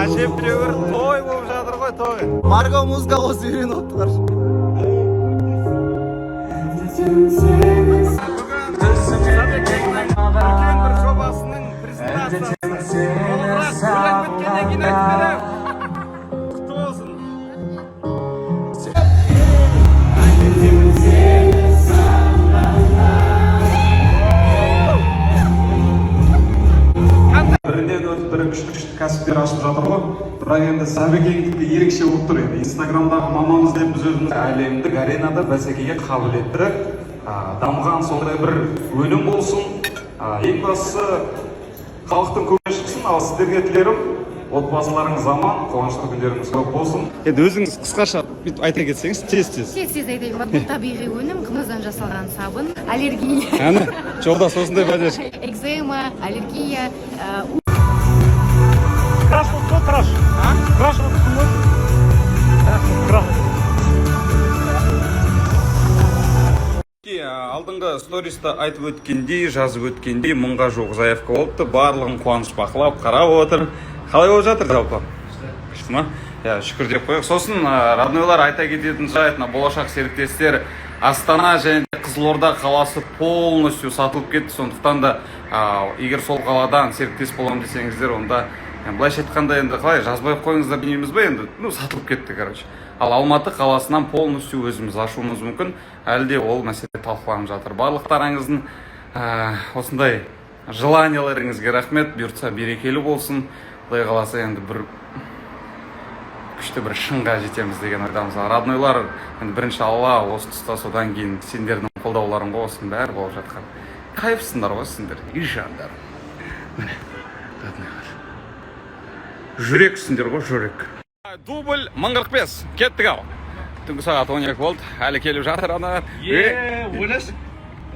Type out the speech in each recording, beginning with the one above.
Әжептәуір той болып жатыр ғой, той. Марго музыка қосып үйреніп алыптылар. Бүгін үлкен бір жобасының презентациясы. Толығырақ өлең біткеннен кейін айтып беремін. Құтты болсын. Бірінен өтіп бірі күшті күшті кәсіптер ашып жатыр ғой, бірақ енді Сәбекеңдікі ерекше болып тұр. Енді Инстаграмдағы мамамыз деп біз өзіміз әлемдік аренада бәсекеге қабілетті, дамыған сондай бір өнім болсын. Ең бастысы, халықтың көңілі шықсын. Ал сіздерге тілерім: отбасыларыңыз аман, қуанышты күндеріңіз көп болсын. Енді өзіңіз қысқаша бүйтіп айта кетсеңіз, тез тез. Тез тез айтайын ба? Бұл табиғи өнім, қымыздан жасалған сабын, аллергия, Әне, жолдас, осындай поддержка. Экзема, аллергия. Краш болды ғой, краш. Краш болды ғой. Краш. Алдыңғы сториста айтып өткендей, жазып өткендей, 1000-ға жуық заявка болыпты. Барлығын Қуаныш бақылап, қарап отыр. Қалай болып жатыр жалпы? Күшті ма? Иә, шүкір деп қояйық. Сосын, роднойлар, айта кететін жайт: мына болашақ серіктестер, Астана және де Қызылорда қаласы полностью сатылып кетті. Сондықтан да егер сол қаладан серіктес боламын десеңіздер, онда енді былайша айтқанда, енді қалай, жазбай ақ қойыңыздар демейміз ба енді, ну, сатылып кетті, короче. Ал Алматы қаласынан полностью өзіміз ашуымыз мүмкін, әлі де ол мәселе талқыланып жатыр. Барлықтарыңыздың осындай желанияларыңызге рахмет. Бұйыртса, берекелі болсын. Құдай қаласа, енді бір күшті бір шыңға жетеміз деген ойдамыз. Роднойлар, енді бірінші Алла осы тұста, содан кейін сендердің қолдауларың ғой осының бәрі болып жатқан. Кайфсыңдар ғой сендер, үй жандар. Міне, роднойлар, жүрексіңдер ғой, жүрек. Дубль 1045, кеттік. Ау, түнгі сағат 12 болды, әлі келіп жатыр ана. Е, ойлашы,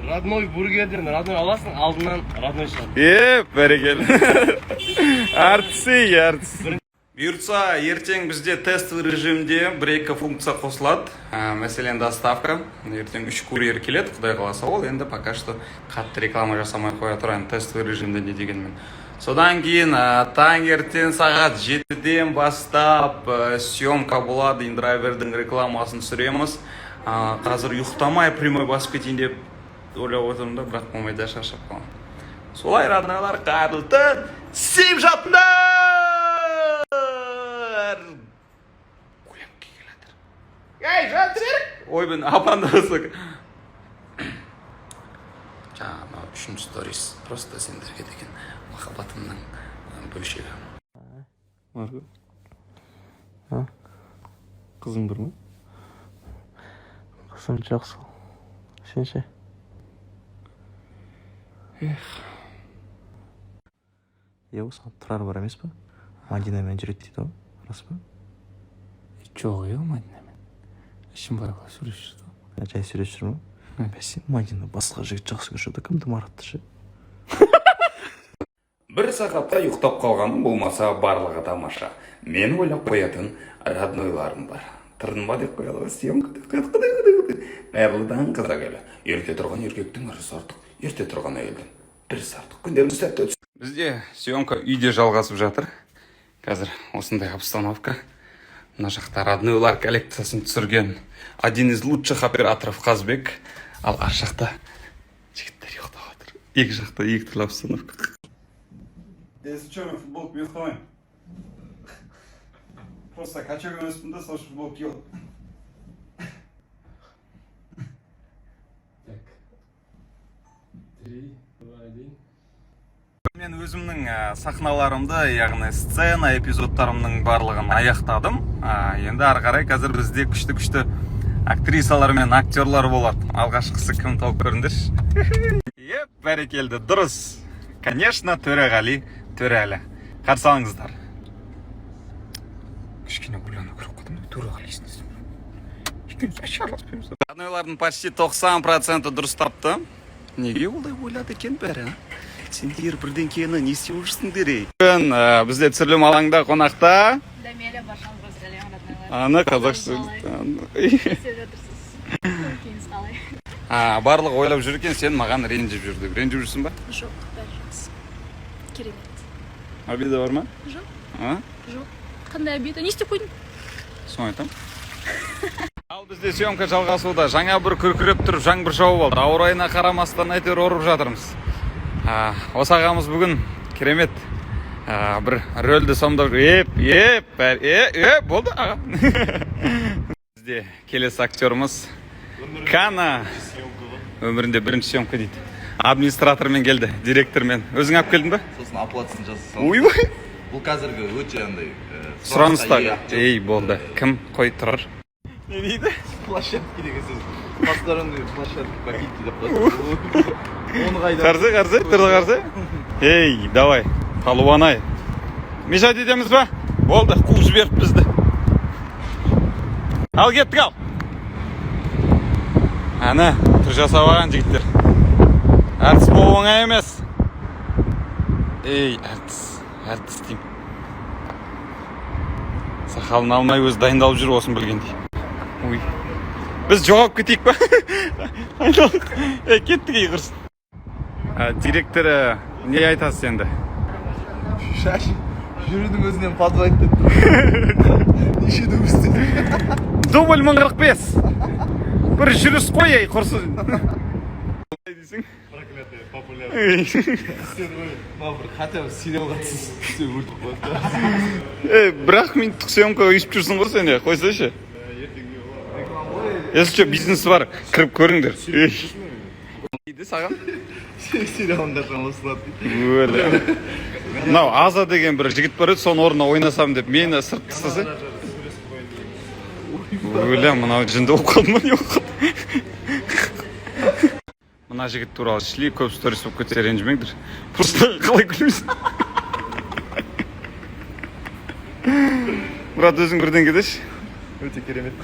родной бургерден родной аласың, алдынан родной шығады. Е, бәрекелді, әртісі, әртіс. Бұйыртса, ертең бізде тестовый режимде бір екі функция қосылады. Мәселен, доставка. Ертең үш курьер келеді, құдай қаласа. Ол енді пока что қатты реклама жасамай қоя тұрайын, тестовый режимде не дегенмен. Содан кейін таңертең сағат 7-ден бастап съемка болады, индрайвердің рекламасын түсіреміз. Қазір ұйықтамай прямой басып кетейін деп ойлап отырмын да, бірақ болмайды, шаршап қаламын. Солай, роднойлар, қайырлы түн, сүйіп жатыңдар. Көлемке келатыр. Ей, Жансерік, ойбен апандасық. Жаңағы мынау үшінші сторис просто сендерге деген махаббатымның бөлшегі. Марго, қызың бар ма? Қызым жоқ сол. Сен ше? Эх. Е, осыған Тұрар бар емес па, Мадинамен жүреді дейді ғой, рас па? Жоқ, е, Мадинамен ішім бар ғой, сөйлесіп жүрді ғой. Жай сөйлесіп жүр ма? Бәсе, Мадина басқа жігіт жақсы көруші еді, кімді, Маратты ше? Бір сағатта ұйықтап қалғаным болмаса, барлығы тамаша. Мен ойлап қоятын роднойларым бар. Тұрдың ба деп қояды ғой, съемка деп қояды. Құдай, құдай, құдай. Қайырлы таң, қазақ елі. Ерте тұрған еркектің ырысы артық, ерте тұрған әйелдің бір ісі артық. Күндеріңіз сәтті өтсін. Бізде съемка үйде жалғасып жатыр. Қазір осындай обстановка. Мына жақта роднойлар коллекциясын түсірген один из лучших операторов Қазбек. Ал ар жақта жігіттер ұйықтап жатыр. Екі жақта екі түрлі обстановка. Если что, мен футболка ұйықтамаймын. Просто качок емеспін да, сол үшін футболка киіп алдым. Так. Три, два, один. Мен өзімнің сахналарымды, яғни сцена эпизодтарымның барлығын аяқтадым. Енді ары қарай қазір бізде күшті күшті актрисалар мен актерлар болады. Алғашқысы кім, тауып көріңдерші. Еп, бәрекелді, дұрыс. Конечно, Төреғали Төреәлі. Қарсы алыңыздар. Кішкене ойлану керек қой, Төреғали есіне. Екеуміз вообще араласпаймыз. Роднойлардың почти 90% дұрыс тапты. Неге олай ойлады екен бәрі, а? Сендер бірдеңкені не істеп жүрсіңдер, ей? Бүгін бізде түсірілім алаңда қонақта Дамеля, баршаңызға сәлем, роднойлар. Аны қазақша. Не істеп жатырсыз? Көңіл қалай? А, барлығы ойлап жүр екен, сен маған ренжіп жүр деп. Ренжіп жүрсің ба? Жоқ, бәрі жақсы. Керемет. Обида бар ма? Жоқ. А? Жоқ. Қандай обида? Не істеп қойдың? Соны айтамын. Ал бізде съемка жалғасуда. Жаңа бір күркіреп тұрып жаңбыр жауып алды. Ауа райына қарамастан әйтеуір ұрып жатырмыз. Осы ағамыз бүгін керемет бір рөлді сомдап, еп еп бәрі, е е болды, аға. Бізде келесі актеріміз Кана. Өмірінде бірінші съемка дейді. Администратормен келді, директормен. Өзің алып келдің ба? Сосын оплатасын жаза салдым. Ойбай. Бұл қазіргі өте андай Сұраныстағы. ие актер. Ей, болды. Кім? Қой, тұрар. Не дейді? Площадки деген сөз. Посторонний площадки покиньте деп қояды. Оны қайда? Қарсы, қарсы, тұрды, қарсы. Ей, давай, палуан ай. Мешать етеміз ба? Болды, қуып жіберіп бізді. Ал кеттік, ал. Ана, түр жасап алған жігіттер. Әртіс болу оңай емес. Ей, әртіс, әртіс деймін. Сақалын алмай өзі дайындалып жүр осыны білгендей. Ой. Біз жоғалып кетейік па? Айналып. Ей, кеттік, ей, құрсын. Директоры, не айтасыз енді? Шаш жүрудің өзінен позвонить етіп тұр. Неше дубль істеді? Дубль 1045. Бір жүріс қой, ей, құрсын. Қалай дейсің? Проклятая популярность. Ей. Сен ғой, мына бір хотя бы сериалға түссе өлтіріп қояды. Ей, бір-ақ минуттық съемкаға өйстіп жүрсің ғой сен, е, қойсайшы. Если что, бизнес бар, кіріп көріңдер. Ей. Дейді саған? Сен сериалың қашан қосылады дейді. Өлі. Мынау Аза деген бір жігіт бар еді, соның орнына ойнасам деп мені сырт тастаса. Өлі, мынау жынды болып қалды ма, не болып қалды? Мына жігіт туралы шли көп сторис болып кетсе, ренжімеңдер. Просто қалай күлеміз? Брат, өзің бірдеңе деші. Өте керемет.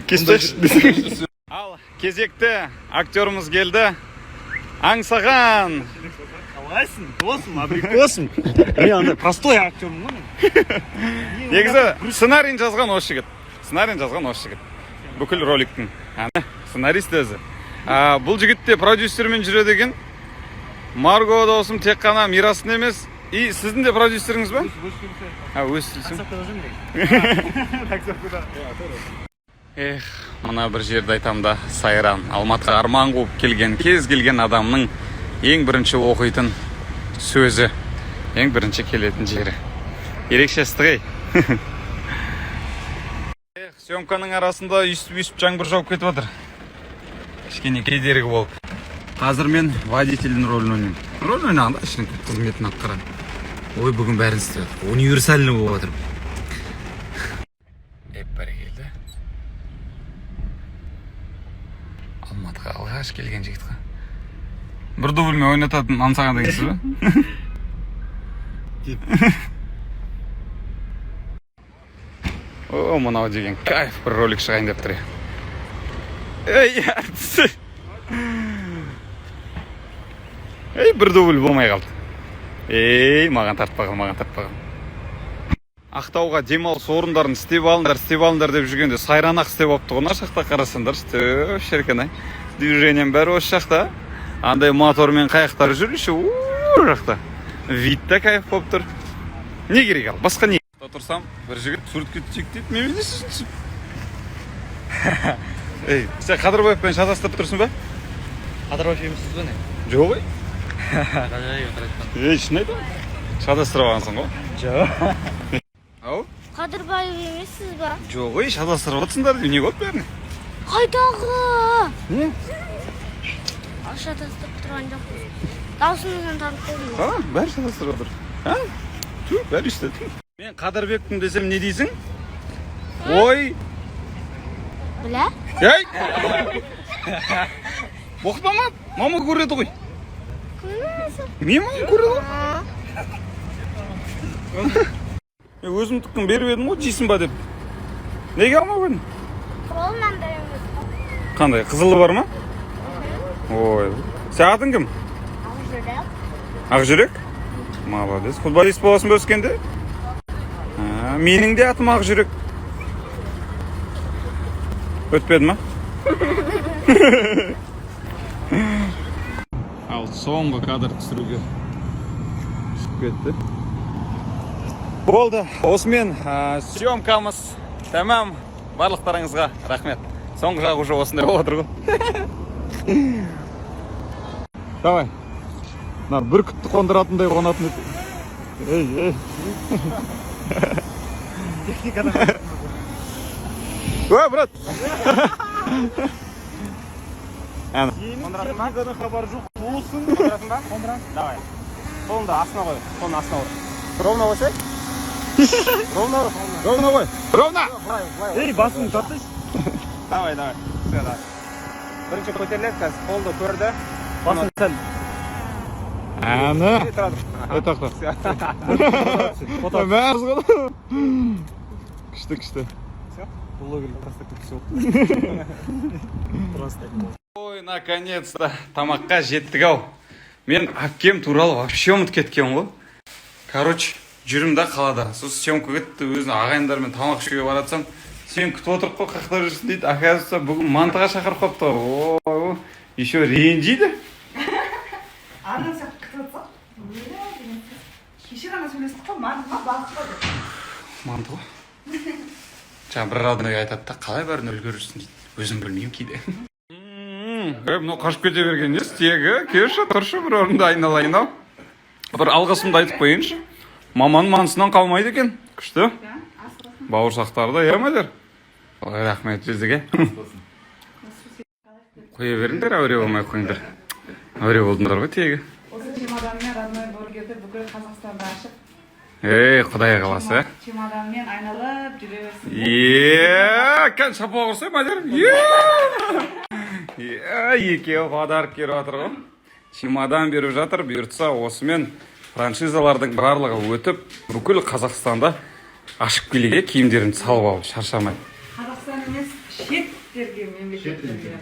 Кеспеші. Ал кезекті актеріміз келді. Аңсаған. Қалайсың, досым, абрикосым? Мен андай простой актермін ғой мен. Негізі сценарийін жазған осы жігіт. Сценарийін жазған осы жігіт. Бүкіл роликтің. Ана, сценарист өзі. Бұл жігіт те продюсермен жүреді екен. Марго досым тек қана Мирастың емес, и сіздің де продюсеріңіз ба? А, өз тілсің. Эх, мына бір жерді айтам да, Сайран. Алматыға арман қуып келген кез келген адамның ең бірінші оқитын сөзі, ең бірінші келетін жері. Ерекше ыстық, ей. Эх, съемканың арасында үйсіп-үйсіп жаңбыр жауып кетіп жатыр. Кішкене кедергі болып. Қазір мен водительдің рөлін ойнаймын. Рөл ойнағанда ішін қызметін атқарамын. Ой, бүгін бәрін істеп жатыр. Универсальный болып жатыр. Еп, бәрекелді. Алматыға алғаш келген жігіт қой. Бір дубльмен ойнататын Аңсаған дегенсіз ба? О, мынау деген кайф бір ролик шығайын деп тұр. Ей, әртісі. Ей, бір дубль болмай қалды. Ей, маған тартпаған, маған тартпаған. Ақтауға демалыс орындарын істеп алыңдар, істеп алыңдар деп жүргенде Сайран-ақ істеп алыпты ғой. Мына жақта қарасаңдаршы, түп, шіркін ай. Движением бәрі осы жақта. Андай мотормен қаяқтар жүр еще, у жақта. Вид та кайф болып тұр. Не керек ал, басқа не? Тұрсам, бір жігіт суретке түсейік дейді, мен не істейсің түсіп? Ей, сен Қадырбаевпен шатастырып тұрсың ба? Қадырбаев емессіз ба, не? Жоқ, ей. Ей, шын айтамын. Шатастырып алғансың ғой. Жоқ. Ау? Қадырбаев емессіз ба? Жоқ, ей, шатастырып отырсыңдар деймін. Не болды бәріне? Қайдағы? Не? Шатастырып тұрған жоқпыз. Даусыңыздан танып қойдым. А, бәрі шатастырып отыр. А? Ту, бәрі өйстеді. Мен Қадырбекпін десем не дейсің? Ой, Білә? ей! Боқтама, мама көреді ғой. Мен мама көреді ғой. Мен өзімдікін беріп едім ғой, жейсің ба деп. Неге алмай қойдың? Ол мынандай емес. Қандай, қызылы бар ма? Ой, сен атың кім? Ақжүрек. Ақжүрек? Молодец. Футболист боласың ба өскенде? А, менің де атым Ақжүрек. Өтпеді ма? Ал соңғы кадр түсіруге түсіп кетті. Болды, осымен съемкамыз тәмам. Барлықтарыңызға рахмет. Соңғы жағы уже осындай болып отыр ғой. Давай, мына бүркітті қондыратындай қонатын. Ей, ей. Техникадан. Ой, брат. Әне. Техникадан хабар жоқ болсын. Қондырасың ба? Қондырамын. Давай. Қолыңды астына қой. Қолыңды астына қой. Ровно қойсай. Ровно, ровно қой, ровно. Ей, басыңды тартайшы. Давай, давай. Все, давай. Бірінші көтеріледі қазір, қолды көрді. Басын сәл. Әне. Ей, тоқта. Мәз ғой. Күшті, күшті. Блогер тастап кеткісі болды. Просто. Ой, наконец-то тамаққа жеттік ау. Мен әпкем туралы вообще ұмытып кеткен ғой. Короче, жүрмін да қалада. Сосын съемка кетті, өзінің ағайындарымен тамақ ішуге баратсам, сен күтіп отырып қой, қаяқта жүрсің дейді. Оказывается, бүгін мантыға шақырып қойыпты ғой. Ой, еще ренжиді. Арнан сияқты күтіп отырсақ, өлә деген сөз. Кеше ғана сөйлестік қой, манты ма, балық па деп. Манты ғой. Жаңа бір родной айтады да, қалай бәрін үлгересің дейді. Өзім білмеймін кейде. Ей, мынау қашып кете берген несі тегі? Келші, тұршы бір орында, айналайын ау. Бір алғысымды айтып қояйыншы. Маманың мантысынан қалмайды екен. Күшті. Бауырсақтары да, иә, Мадияр? Ой, рахмет жүзіге. Қоя беріңдер, әуре болмай қойыңдар. Әуре болдыңдар ғой тегі. Осы чемоданмен Родной бургерді бүкіл Қазақстанда ашып, Ей, құдай қаласа. чемоданмен айналып жүре берсін. Е, кән, шапалақ ұрсай, Мадияр. Е, екеуі подарок беріп жатыр ғой. Чемодан беріп жатыр, бұйыртса осымен франшизалардың барлығы өтіп, бүкіл Қазақстанда ашып келейік, киімдерін салып алып, шаршамай. Қазақстан емес, шеттерге, мемлекеттерге.